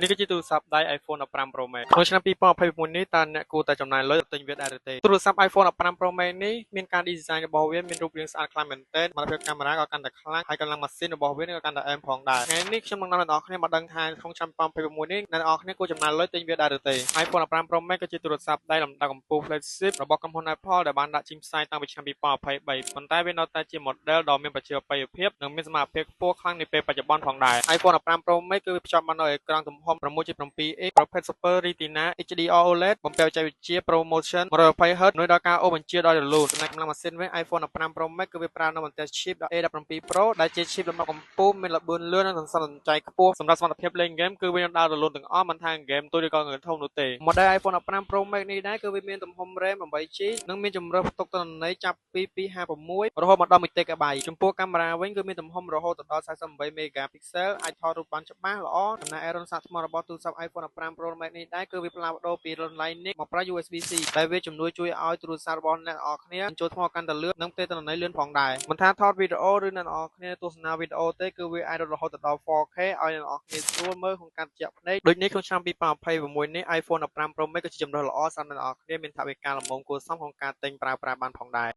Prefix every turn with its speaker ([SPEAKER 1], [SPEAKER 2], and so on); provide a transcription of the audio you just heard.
[SPEAKER 1] នេះគឺជាទូរស័ព្ទដៃ iPhone 15 Pro Max ក្នុងឆ្នាំ2026នេះតើអ្នកគួរតែចំណាយលុយទិញវាដែរឬទេ?ទូរស័ព្ទ iPhone 15 Pro Max នេះមានការ design របស់វាមានរូបរាងស្អាតខ្លាំងមែនទែនសមត្ថភាពកាមេរ៉ាក៏កាន់តែខ្លាំងហើយកម្លាំងម៉ាស៊ីនរបស់វាក៏កាន់តែអែមផងដែរថ្ងៃនេះខ្ញុំនឹងនាំអ្នកនរគ្នាមកដឹងថាក្នុងឆ្នាំ2026នេះអ្នកនរគ្នាគួរចំណាយលុយទិញវាដែរឬទេ iPhone 15 Pro Max គឺជាទូរស័ព្ទដៃលំដាប់កម្ពស់ flagship របស់ក្រុមហ៊ុន Apple ដែលបានដាក់ចេញផ្សាយតាំងពីឆ្នាំ2023ប៉ុន្តែវានៅតែជា model ដ៏មានប្រជាប្រិយភាពនិងមានសមត្ថភាពខ្ពស់ខ្លាំងនាពេលបច្ចុប្បន្នផងដែរ iPhone 15 Pro Max គឺវាភ្ជាប់មកនូវអេក្រង់ទំហំ 6.7 អ៊ីងប្រភេទ Super Retina HDR OLED បំពាក់បច្ចេកវិទ្យា ProMotion 120 Hz នួយដល់ការអូសបញ្ជាដោយរលូនចំណែកកម្លាំងម៉ាស៊ីនវិញ iPhone 15 Pro Max គឺវាប្រើនៅបន្ទះ chip A17 Pro ដែលជា chip លំដាប់កម្ពស់មានល្បឿនលឿននិងសន្សំសំចៃខ្ពស់សម្រាប់សមត្ថភាពលេងហ្គេមគឺវានឹងដើររលូនទាំងអស់មិនថាហ្គេមទូចឬក៏ហ្គេមធំនោះទេ Model iPhone 15 Pro Max នេះដែរគឺវាមានទំហំ RAM 8 GB និងមានជម្រើសផ្ទុកទិន្នន័យចាប់ពី256រហូតមកដល់ 1 TB ចំពោះកាមេរ៉ាវិញគឺមានទំហំរហូតដល់48 megapixel អាចថតរូបបានច្បាស់ល្អចំណែកឯរន្ធសាកថ្មរបស់ទូរស័ព្ទ iPhone 15 Pro Max នេះដែរគឺវាផ្លាស់ប្ដូរពីរន្ធ Lightning មកប្រើ USB-C ដែលវាជំនួយជួយឲ្យទូរស័ព្ទរបស់អ្នកនរគ្នាបញ្ចូលថ្មកាន់តែលឿននិងផ្ទេរទិន្នន័យលឿនផងដែរមិនថាថតវីដេអូឬអ្នកនរគ្នាទស្សនាវីដេអូទេគឺវាអាចរត់រហូតដល់ 4K ឲ្យអ្នកនរគ្នាស្រួលមើលក្នុងការត្រជាក់ភ្នែកដូចនេះក្នុងឆ្នាំ2026នេះ iPhone 15 Pro Max គឺជាជម្រើសល្អសម្រាប់អ្នកនរគ្នាមានថវិកាល្មមគួរសមក្នុងការទិញប្រើប្រាស់បានផងដែរ។